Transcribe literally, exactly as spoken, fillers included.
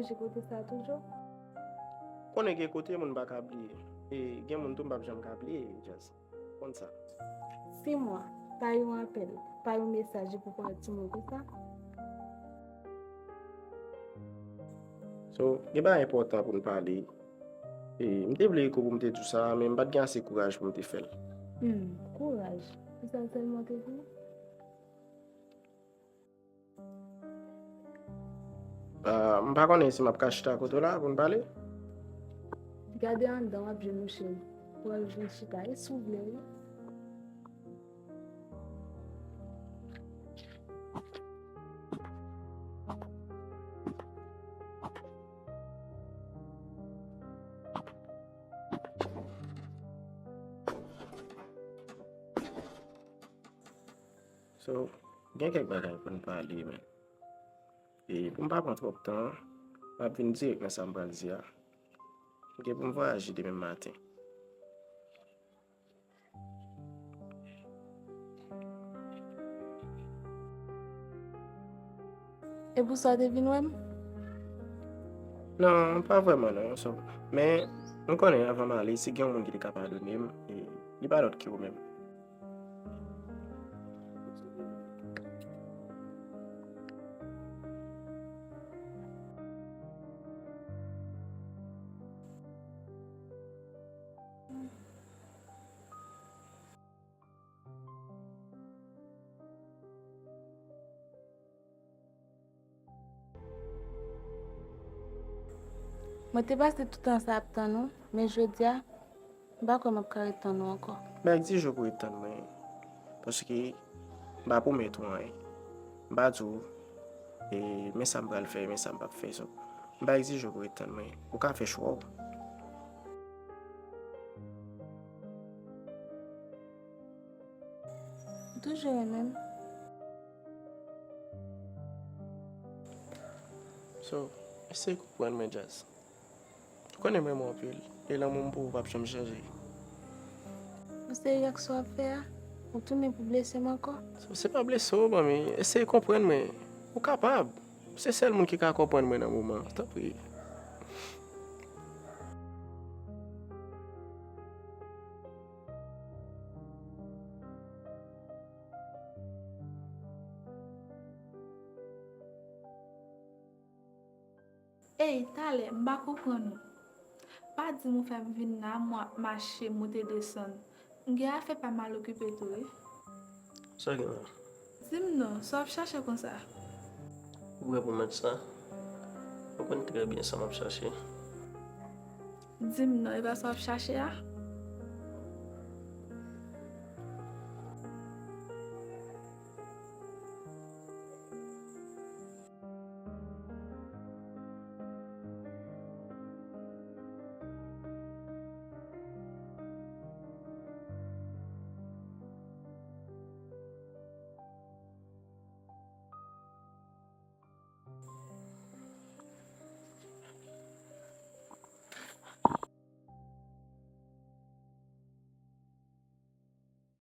Sonje kote sa toujou? Konnen gen kote moun pa ka bliye. E gen moun tou m p ap janm ka bliye, Jazz. Konn sa. Simwa, pa yon apèl, pa yon mesaj, epi w pral di mwen konsa? So, gen bagay enpòtan pou n pale. E, m te vle eko pou m te di w sa, men m pa t gen ase kouraj pou m te fè l. Hmm, kouraj. Se sa sèlman w te vle? Ah, m pa konnen si m ap ka chita kote w la pou n pale. Gade anndan, w ap jwenn yon chèz. Ou al vin chita, e si w vle, wi. So, gen kèk bagay pou n pale, men. E pou m pa pran twòp tan, m ap vin dirèk nan sa m pral di a. M gen pou m vwayaje demen maten. E pou sa w te vin wè m? Non, pa vrèman non. So, men, m konnen anvan m ale, si gen yon moun ki te ka padone m, e li pa lòt ke ou menm. Mwen te pase tout tan sa ap tann ou, men jodi a, m pa kwè m ap ka ret tann ou ankò. M pa egzije w pou w ret tann mwen, paske m pa pwomèt ou anyen. M pa di w, e, men sa m pral fè, men sa m p ap fè. So, m pa egzije w pou w ret tann mwen. Ou ka fè chwa w. M toujou renmen m. So, eseye konprann mwen, Jazz. Ou konnen m renmen w anpil, e lanmou m pou ou p ap janm chanje. Ou serye ak sa w ap fè a? Ou tounen pou blese m ankò? So, se pa blese w, manmi. Eseye konprann mwen. Ou kapab. Ou se sèl moun ki ka konprann mwen nan moman an. Tanpri. Ey, talè, m pa konprann ou. Pa di m ou fè m vin la, m ap mache, moute, desann. M gen afè pa m al okipe tou, wi. Sa gen la? Di m non, sa w ap chache konsa? Ou prè pou match sa? Ou konn trè byen sa m ap chache. Di m non, e pa sa w ap chache a?